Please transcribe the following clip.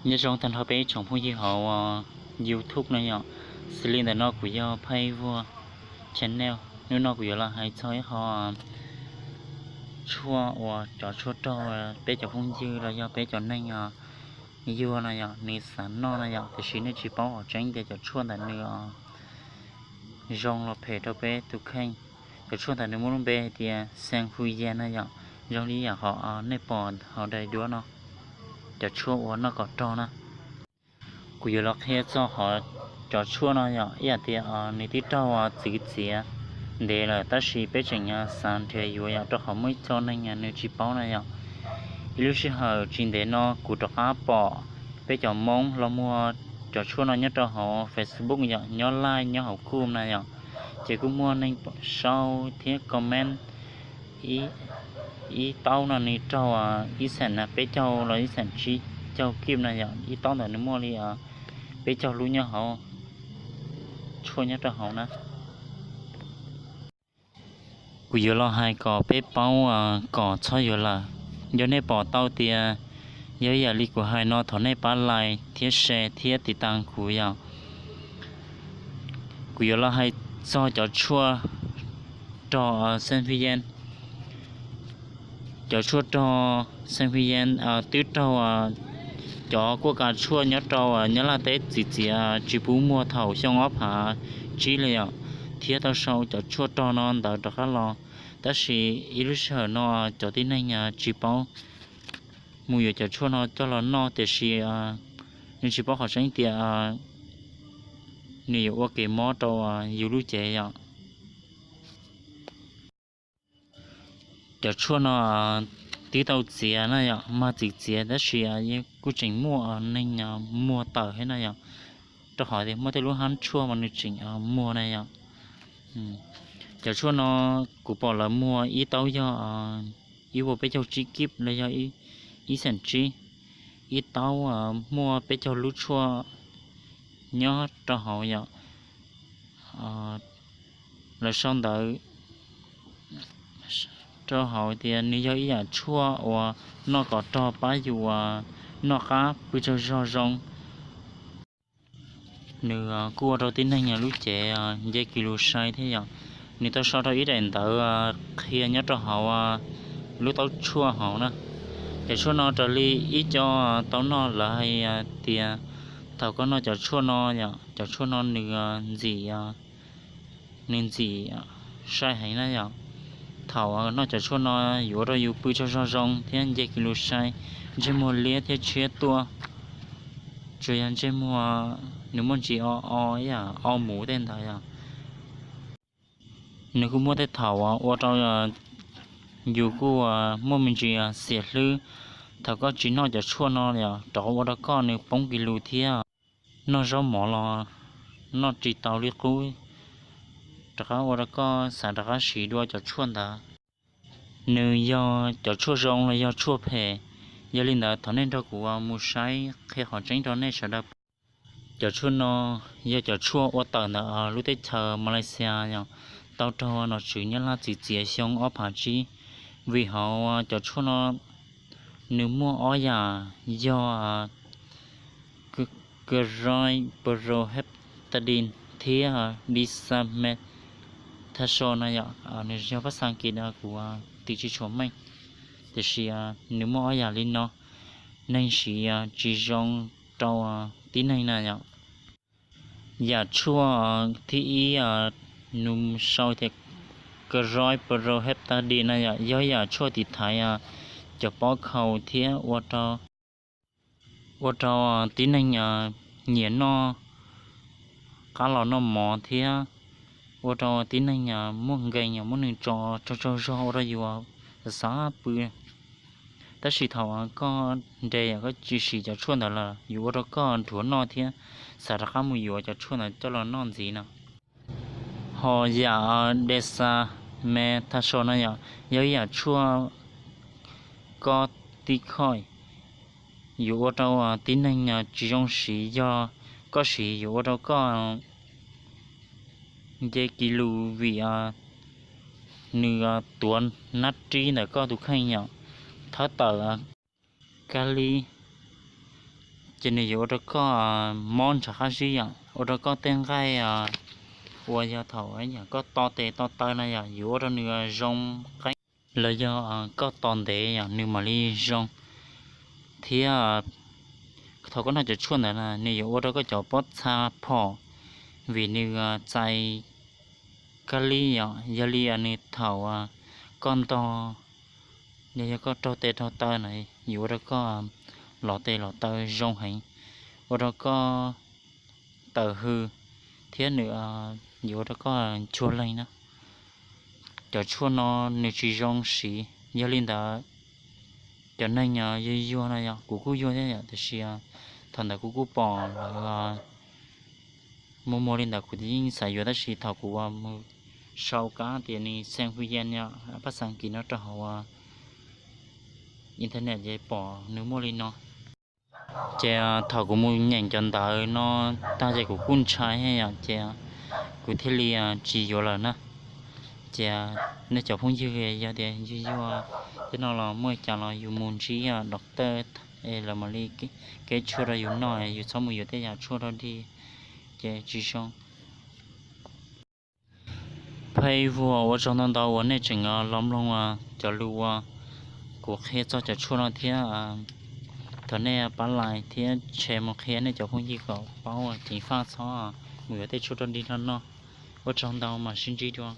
Nyob zoo tag nrho peb tsoom phooj ywg hauv YouTube no yom. Xws li ntawm no kuv yog Phaij Vuag Channel. Hnub no kuv yuav los hais txog ib qho tshuaj uas cov tshuaj rog peb cov phooj ywg los yog peb cov neeg yuag no yom, nws xav noj no yom, tiam sis nej tsis paub qhov tseeb tias cov tshuaj ntawd nws zoo los phem rau peb tus kheej. Cov tshuaj ntawd nws muaj lub npe hais tias Xeev Hwv Yas no yom, zoo li yam qhov nej pom hauv daim duab no, cov tshuaj uas noj kom rog na. Kuv yuav los qhia txog qhov cov tshuaj no yom, ib yam tias nws twb raug txwv txiav ntev lawm tab sis peb tseem xav nrhiav yuav yom, rau qhov muaj ib co neeg nws tsis paub na yom. Ib lub sij hawm tsis ntev no kuv rov qab pom peb cov Hmoob los muag cov tshuaj no nyob rau hauv Facebook yom, nyob live nyob hauv Google na yom, ces kuj muaj neeg sau thiab comment ib taub no nws raug ib xeem peb caug los ib xeem tsib caug kib na yom, ib taub ntawd nws muaj li peb caug lub nyob hauv tshuaj nyob rau hauv na. Kuv yuav los hais kom peb paub kom txhob yuav lawm. Yog nej pom tau tias yog ib yam li kuv hais no thov nej pab like thiab share thiab tiv tas kuv yom. Kuv yuav los hais txog cov tshuaj rog Xeev Hwv Yas. Cov tshuaj rog Xeev Hwv Yas twb raug cov kuaj kas tshuaj nyob rau Nyab Laj teb txwv txiav tsis pub muag thaum xyoo ob phav tsib li yom, thiab tau sau cov tshuaj rog no ntawd rov qab los. Tab sis ib lub sij hawm no cov tib neeg tsis paub mus yuav cov tshuaj no coj los noj, tiam sis nws tsis paub qhov tseeb tias nws yuav ua kev mob rau yus lub cev yom. Cov tshuaj no twb tau txiav na yom, mag txwv txiav tab sis kuj tseem muaj neeg muag tawm thiab na yom, rau qhov tias muaj tej lub hab tshuaj mas nws tseem muag na yom. Cov tshuaj no kuv pom lawv muag ib taub yog ib puas peb caug tsib kib los yog ib xeem tsib, ib taub muaj peb caug lub tshuaj nyob rau hauv yom. Lawv sau ntawv rau hauv tias nws yog ib yam tshuaj uas noj kom rog pab yus noj qab pw tsaug zog zoo. Nws kuj ua rau tib neeg lub cev nce kis lus sai thiab yom. Nws tau sau rau ib daim ntawv qhia nyob rau hauv lub taub tshuaj hauv na. Cov tshuaj no raws li ib co tau noj lawv hais tias thaum koj noj cov tshuaj no yom, cov tshuaj no nws ntxim, nws ntxim sai heev na yom. Thaum noj cov tshuaj no yuav ua rau yus pw tsaug zog zoo thiab nce kis lus sai, ntsej muag liab thiab tshiab tuaj. Tsuas yog ntsej muag nws muaj ntsis o o ib yam o muv tej ntawd yom. Nws kuj muaj tej thaum ua rau yus kuj muaj me ntsis xiam hlwb. Thaum koj tsis noj cov tshuaj no yom, rov ua rau koj nws poob kis lus thiab noj zaub mov los noj tsis tau li qub, rov qab ua rau koj xav rov qab siv dua cov tshuaj ntawd. Nws yog cov tshuaj zoo los yog tshuaj phem? Yog li ntawd thov nej nrog kuv mus saib qhia qhov tseeb rau nej sawv daws. Cov tshuaj no yog cov tshuaj ua tawm ntawm lub teb chaws Malaysia yom, tau raug nom tswv Nyab Laj txwv txiav xyoo ob phav tsib, vim hauv cov tshuaj no nws muaj ob yam, yog chloride, bromheptadine thiab dexamethasone na yom. Nws yog phab xa kis kuv tsis tshua meej, tiam sis nws muaj ob yam li no, neeg siv tsis zoo rau tib neeg na yom. Yam tshuaj thib ib, nws sau tias chloride, bromheptadine na yom, yog yam tshuaj tiv thaiv cov pob khaus thiab ua rau tib neeg nyiam noj qab los noj mov thiab ua rau tib neeg muaj nkees, muab nws tso tsaug tsaug zog ua rau yus xav pw. Tab sis thaum koj nres yom, koj tsis siv cov tshuaj ntawd lawm yuav ua rau koj nrhuav noj thiab xav rov qab mus yuav cov tshuaj ntawd coj los noj ntxiv no. Ho yam dexamethasone no yom, yog ib yam tshuaj koj tib khoij, yuav ua rau tib neeg tsis zoo siv, yog koj siv yuav ua rau koj nce kis lus vim nws tuav nab rib ntawm koj tus kheej yom, thawb tawm kali Ces nws yuav ua rau koj mob ntshav qab zib yom, ua rau koj tej nqaij uas yog thaum koj to tes to taw no yom, yuav ua rau nws zoo qeeb los yog koj tos ntev yom nws mam li zoo. Thiab thaum koj noj cov tshuaj ntawd na nws yuav ua rau koj cov pob txha phom, vim nws txais kab lib yom, yog li nws thaum koj ntog, yog yog koj raug tes raug taw na, yuav ua rau koj los tes los taw zoo heev, ua rau koj tawm hws, thiab nws yuav ua rau koj cuag leeg na. Cov tshuaj no nws tsis zoo siv, yog li ntawd cov neeg yuag yuag no yog kuv kuj yuag thiab yom, tiam sis thaum ntawd kuv kuj pom lawv muag muag li ntawd kuv yeej xav yuav, tab sis thaum kuv mus sau kab tias nws xeem hu yan yom, phaj xaj kis no rau hauv internet ces pom nws muaj li no. Ces thaum kuv mus nyeem cov ntawv no tag ces kuv kuj ntshai yom, ces kuv thiaj li tsis yuav lawm na. Ces nej cov phooj ywg yog tias yuag yuag tej no los muaj cas los yus mus ntsib doctor es lawv mam li keb tshuaj rau yus noj, yus txhob mus yuav tej yam tshuaj rog dig ces tsis zoo. Peb vuag ua tsaug ntau ntau uas nej tseem los mloog cov lus uas kuv qhia txog cov tshuaj no thiab. Thov nej pab like thiab share mus qhia nej cov phooj ywg kom paub ceev faj txhob mus yuav tej tshuaj rog dig no noj. Ua tsaug ntau, mam sib ntsib dua.